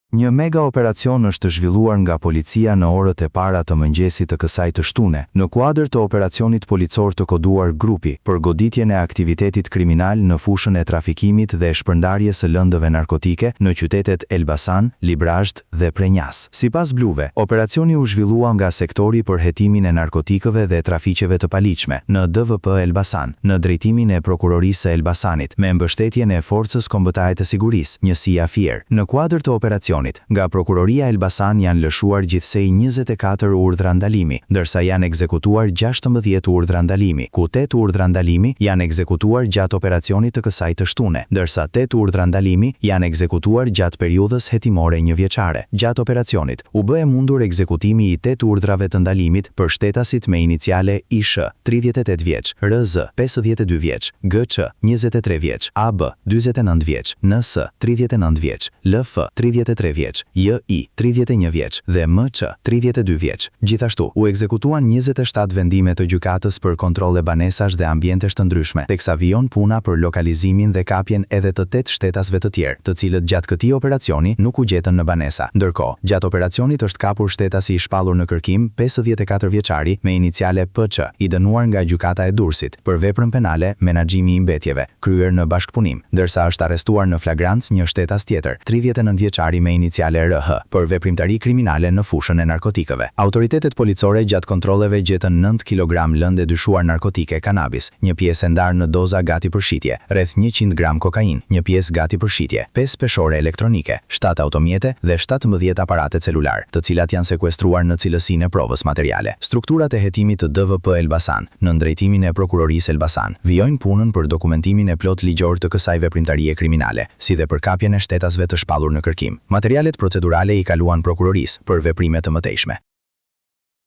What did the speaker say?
Një mega operacion është zhvilluar nga policia në orët e para të mëngjesit të kësaj të shtune, në kuadër të operacionit policor të koduar Grupi, për goditjen e aktivitetit kriminal në fushën e trafikimit dhe shpërndarjes së lëndëve narkotike në qytetet Elbasan, Librazhd dhe Prrenjas. Sipas bluve, operacioni u zhvillua nga Sektori për Hetimin e Narkotikëve dhe Trafiqeve të Paligjshme, në DVP Elbasan, në drejtimin e Prokurorisë së Elbasanit, me mbështetjen e Forcës Kombëtae të Sigurisë, Njësia Fier. Në kuadër të operacionit, nga Prokuroria Elbasan janë lëshuar gjithsej 24 urdhra ndalimi, ndërsa janë ekzekutuar 16 urdhra ndalimi, ku tetë urdhra ndalimi janë ekzekutuar gjatë operacionit të kësaj të shtune, ndërsa tetë urdhra ndalimi janë ekzekutuar gjatë periudhës hetimore njëvjeçare. Gjatë operacionit, u bë e mundur ekzekutimi i tetë urdhrave të ndalimit për shtetasit me iniciale ISH, 38 vjeç, RZ, 52 vjeç, GÇ, 23 vjeç, AB, 49 vjeç, NS, 39 vjeç, LF, 33 vjeç, JI, 31 vjeç dhe MC, 32 vjeç. Gjithashtu, u ekzekutuan 27 vendime të gjykatës për kontrolle banesash dhe ambientesh të ndryshme, teksa vijon puna për lokalizimin dhe kapjen edhe të tetë shtetasve të tjerë, të cilët gjatë këtij operacioni nuk u gjetën në banesa. Ndërkohë, gjatë operacionit është kapur shtetasi i shpallur në kërkim, 54 vjeçari, me iniciale PC, i dënuar nga Gjykata e Durrësit, për veprën penale Menaxhimi i mbetjeve, kryer në bashkëpunim, ndërsa është arrestuar në flagrancë një shtetas tjetër, 39 vjeçari me iniciale RH, për veprimtari kriminale në fushën e narkotikëve. Autoritetet policore gjatë kontrolleve gjetën nëntë kilogramë lëndë e dyshuar narkotike kanabis, një pjesë e ndarë në doza gati për shitje, rreth 100 gramë kokainë, një pjesë gati për shitje, pesë peshore elektronike, shtatë automjete dhe 17 aparate celularë, të cilat janë sekuestruar në cilësinë e provës materiale. Strukturat e hetimit të DVP Elbasan, nën drejtimin e Prokurorisë Elbasan, vijojnë punën për dokumentimin e plotë ligjor të kësaj veprimtarie kriminale, si dhe për kapjen e shtetasve të shpallur në kërkim. Materialet procedurale i kaluan Prokurorisë, për veprime të mëtejshme.